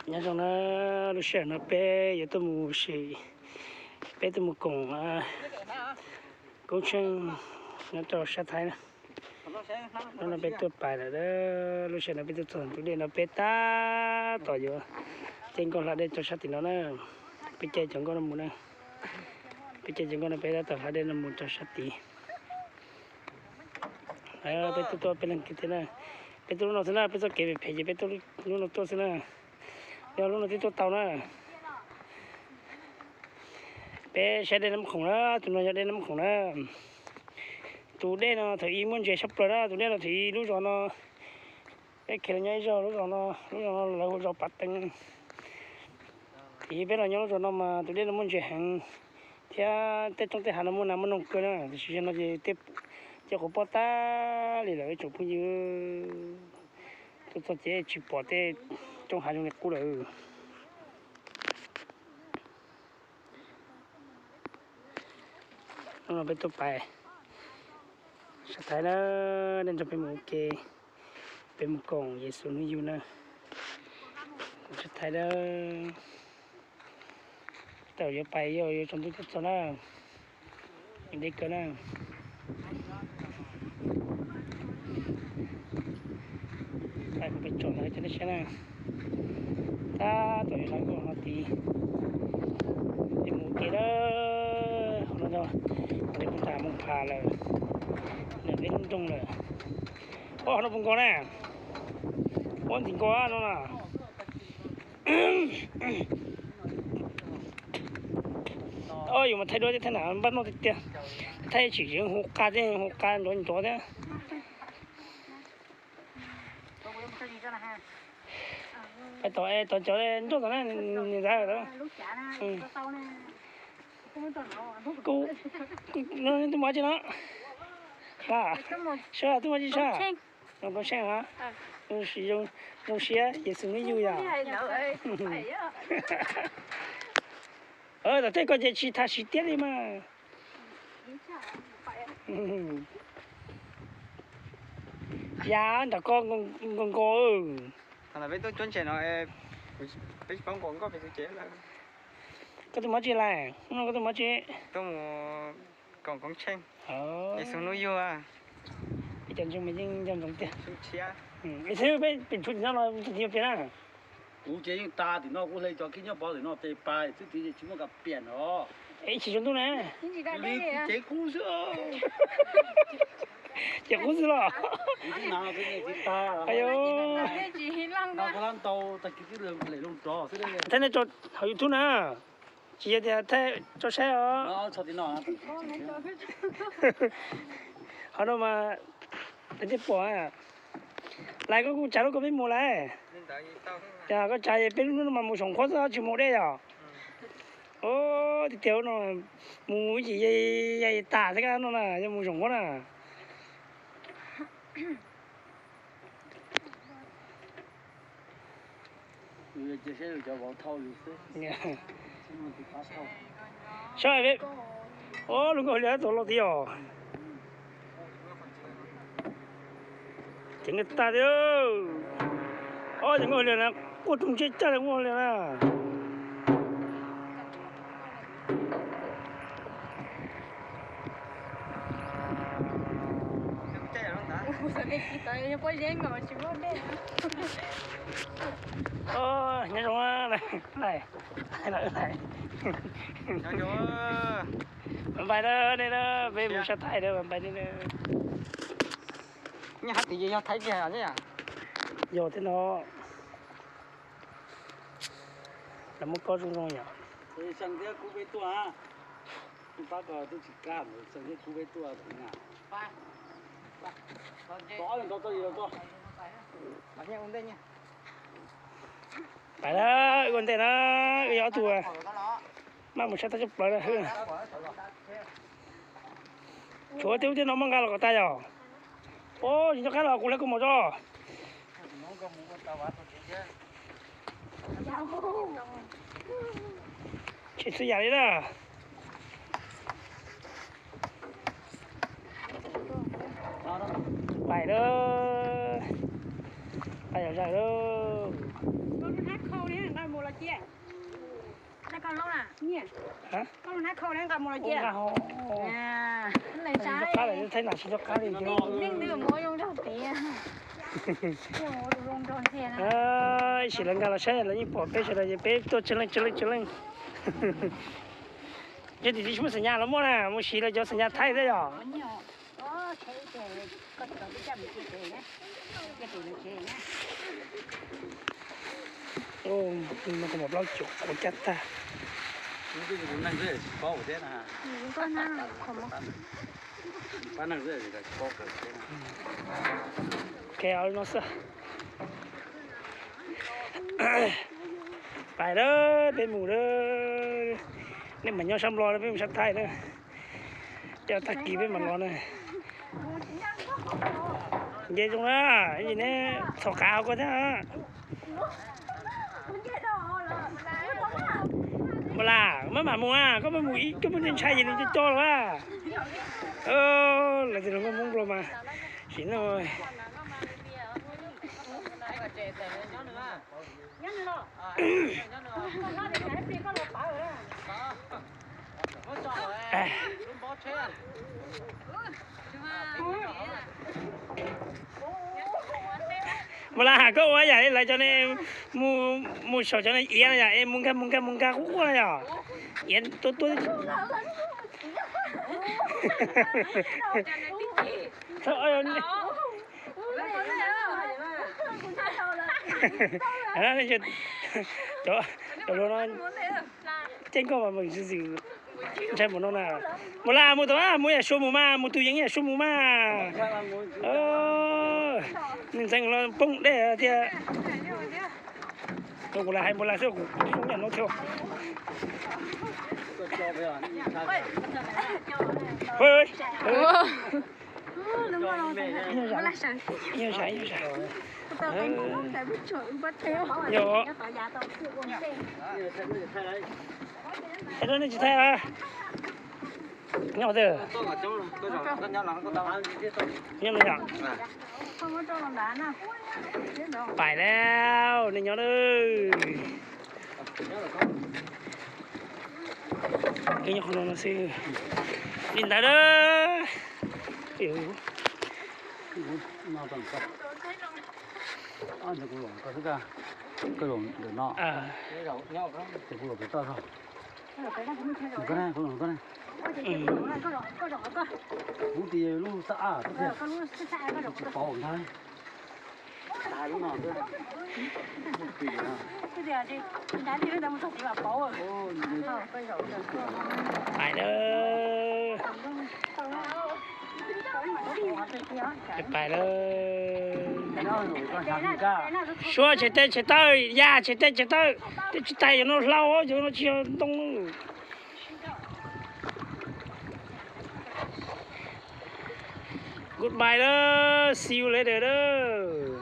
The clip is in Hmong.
Nyob zoo na, lub sij hawm no peb yuav tuaj mus sim, peb tuaj mus koom koob tsheej nyob rau sab Thaib na. Hnub no peb tuaj pais lawm, lub sij hawm no peb tuaj txog tus dej no peb tab tom yuav caij nkoj hla dej rau sab tim no na. Peb caij cov nkoj no mus na, peb caij cov nkoj no peb tab tom hla dej no mus rau sab tid. Peb tuaj tuaj peb leeg kiag thiab na, peb tuaj lub no xwb na, peb txoj kev phem phem ces peb tuaj lub no tuaj xwb na. Yog lub no twb tuaj tau na. Peb saib dej Nab Khoom na, tus no yog dej Nab Khoom na. Tus dej no thaum ub muaj ntses sab plaws na, tus dej no thaum ub lub zos no, peb khiav los nyob ib zaug lub zos no, lub zos no lawv hu zos Pav Teev. Thaum ub peb los nyob lub zos no mas tus dej no muaj ntses heev thiab tej roob tej hav no muaj nas muaj noog kawg na, tiam sis zaum no ces tej cov quav pob tag li lawm tsoom phooj ywg. Tuaj txog ces tsis pom tej roob hav zoo li qub lawm. Hnub no peb tuaj pais sab Thaib na, nej nrog peb mus ua ke, peb mus koom Yexus hnub yug na. Sab Thaib na, tau yuav pais yog yuav tsaus ntuj thiaj txog na. Deb kawg na. Pais mus pem tsom ntawd cov nej saib na. Tab tom yuav hla nkoj no tid. Peb mus ua ke na. Qhov no yog qhov nej pum tas Moos Phas lawm, lawm peb lub nroog lawm. Ob, qhov no puas nkos na? Ua ntxim nkos no na. Ob, yus mas thaij duab thiab thaij nam npaj noj tiag tiag. Thaij tsis tsis hu qa thiab hu qa nrov nrov thiab. Pais tom, tom cov nroj tom na, niam ntxawm. Kuv, kuv, no twb mus tsis no. Sab, twb mus tsis sab. Zoo koob tsheej hos. Zoo siab Yexus hnub yug yom. Tom tej ko ces tsis tas siv tiab li mas. Yam nram ko nkaus nkaus. Peb tuaj cuab ntses no, peb tsis paub nkaus nkoj pem tus cev lawm. Koj tuaj mus tsis lawm, hnub no koj tuaj mus tsis? Tuaj mus koom koob tsheej Yexus hnub yug. Peb cov ntseeg mas yeej nco ntsoov tiag. Xwb peb pem tshuav tim no los tus tim pem na. Kuv ces yeej tas tim no, kuv hle cov khib nyob pov tim no pes pais xwb tid, tsis muaj kas piam no. Ib chim tsaus ntuj na. Li kuv cev kub xwb. Cev kub xwb los. Kuv tib nas tib tag. Ayo, no koj lab ntau tag kis twb lem loo rov xwb. Thaij nej tso hauv YouTube na. Tsis yog tias thaij tso saib os. Qhov no mas peb thiaj pom. Lais koj kuj tsav lub koj peb mus lais. Yog koj tsav es peb lub no mas mus saum nqhuab xwb tsis mus deb yom. Tiag tiag no mus ib chim ya tas thiab no na, yog mus saum nqhuab na. Saib, o, lub nkauj hlias tau los tiag os. Ceev tag tiag. O, cov nkauj hlias na, quaj rooj ntsej caj li nkauj hlias na. Nyob zoo, pais na nej na, peb mus sab Thaib na, pais nej na. Nyob hab tim yog Thaib tiag ne. Yog thiab no. Lawv muab kob zoo zoo yom. Pais na, ua ntej na, wb yog ob tug maj mus sab Thaib coob plaws na. Tshuav tej ub tej no maj nqa los kom tag yog. O, tsis nco qab los kuv hle kua muag tso. Tsis txhua yam li na. Pais lawm, pais yom zaj lawm. Nqa ho, nqa ho. Tsis nco qab lawm, thaij nam tsis nco qab li. Ib sim lawv nkag los saib lawv yeej pom peb sawv daws ces peb tuaj tsawg leej tsawg leej tsawg leej. Yog tim tsis muaj xas nyas los muaj na, mus siv lawv cov xas nyas thaij thiab yom. Plaub caug kuv cab tag. Pab neeg xwb. Pais lawm, peb mus lawm. Nej mam nyob sab Nplog, peb mus sab Thaib na. Coj tag kis peb mam los na. Nce zoo na, neb txhom qav hauv ko thiab. Mas las maj mam mus a, koj maj mus ib, koj muaj ntshai ces nws coj coj los a. Lawv tias hluas nkauj Hmoob Nplog mas sim no. Mas las koj ua yam li lawv cov ne, mus saum cov ne iav yom, es mus nkag mus nkag mus nkag quaj quaj no yom, iav tuab tuab. Cov hluas no ceeb koj mas ntshai mus no na. Mus las mus tau, mus yam sua mus mas, mus tus yeev yam sua mus mas. Nws ntxeev los poob dej thiab. Kuv lam hais mus las xwb, kuv zoo yam no thiab. Yog nej tsis thaij a. Nyob twg? Nyob no yom. Pais lawm, nej nyob na. Wb nyob qhov no no xwb. Li ntawd na. Kuv los ntawm no, ces kuv los pem toj zog. Kuv los, kuv los, kuv los. Kuv tias lub xab ab, tsis paub ntag. Pais lawm. Pais lawm. Suav tshem tes tshem taw, yam tshem tes tshem taw. Tej tsis tag yuav no hlau, yuav no tsis yog ntoo. Goodbye lawm, see you later lawm.